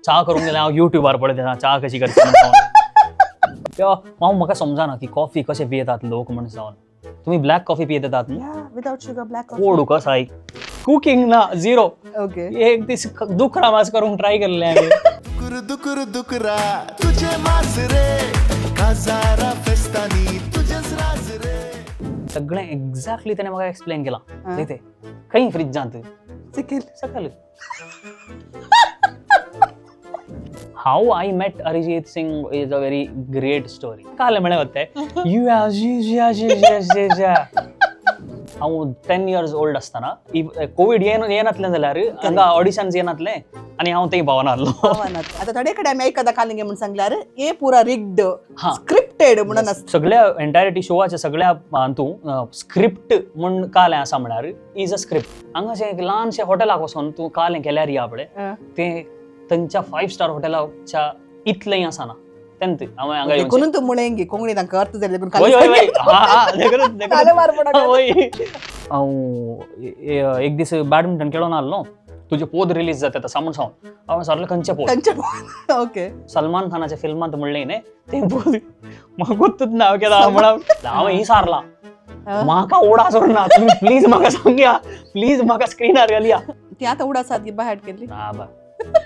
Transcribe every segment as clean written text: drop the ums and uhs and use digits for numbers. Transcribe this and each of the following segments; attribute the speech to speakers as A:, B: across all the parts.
A: च्या करूंक गेल्यार हांव युट्यूबार पळयता च्या कशी करची म्हण जावन. तेव्हा हांव म्हाका समजना की कॉफी कशें पियेतात लोक म्हण जावन. तुमी ब्लॅक कॉफी पियेतात न्हू?
B: या, without sugar black coffee.
A: Code कसाय कुकिंग ना झिरो.
B: ओके.
A: एक दीस दुकरा मास करूंक ट्राय केल्लें हांवें.
C: दुकुर दुकुर दुकरा तुझे मास रे, काजारा फेस्तानी तुझेच राज रे.
A: सगळें एक्झॅक्टली तेणें म्हाका एक्सप्लेन केलां. ते खंय फ्रिजांत
B: सिकील
A: सकल. How I met Arijit Singh is a very great story. काल म्हळें वते you हांव 10 इयर्स ओल्ड आसतना कोवीड येनातलें जाल्यार हांगा ऑडिशन्स येनातलें आनी हांव थंय पावना आहलो.
B: आता थोडे कडेन आमी आयकता कालिंगे म्हूण सांगल्यार हे पुरा रिग्ड
A: हा.
B: स्क्रिप्टेड म्हणून आसता.
A: सगळ्या एंटायरिटी शोवाच्या सगळ्या हातूं स्क्रिप्ट म्हूण कालें आसा म्हळ्यार is a script. हांगाशें एक ल्हानशें हॉटेलाक वचोन तूं कालें केल्यार या पळय, तें थंयच्या 5 स्टार हॉटेलाच्या इतलेंय आसना तेन्ना हांवें हांगा येवचें.
B: देखून तूं मुळेंगी कोंकणी तांकां अर्थ जाले देखून
A: वय वय वय, हा हा, देखूनच देखूनच.
B: काले मारपणाक.
A: वय, हांव एक दीस बॅडमिंटन खेळोन आहलो. तुजे पोद रिलीज जाता आतां म्हूण सांग. हांवें सारलें खंयचें पोद?
B: तांचे ओके.
A: सलमान खानाच्या फिल्मांत म्हणलें न्ही तें पोद. म्हाका गोत्तूच ना हांव केदा म्हणून हांवें ही सारलां, म्हाका उडास उरना, तुमी प्लीज म्हाका सांगया, प्लीज म्हाका स्क्रिनार घालया.
B: ती आतां उडासात की बाहेर केल्ली?
A: ना बा,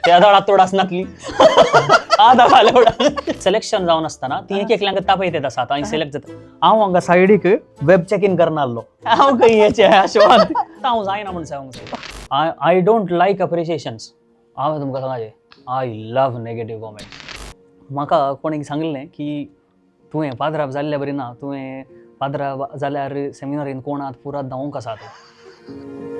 A: त्या दळात उडास नातली, आतां फाल्यां उडास. सिलेक्शन जावन आसतना ती एक एकल्यांक तापयत आसा, आतां सिलेक्ट जाता. हांव हांगा सायडीक वेब चॅक इन करना आहलो. हांव खंय हेचें शोवान हांव जायना म्हूण सांगूंक. I don't like appreciations. हांवें तुमकां सांगाचें, I love negative comments. म्हाका कोणें सांगलें की तुवें पाद्राब जाल्ल्या बरी ना, तुवें पाद्राब जाल्यार सेमिनारीन कोणात पुरात धांवूंक आसा तूं.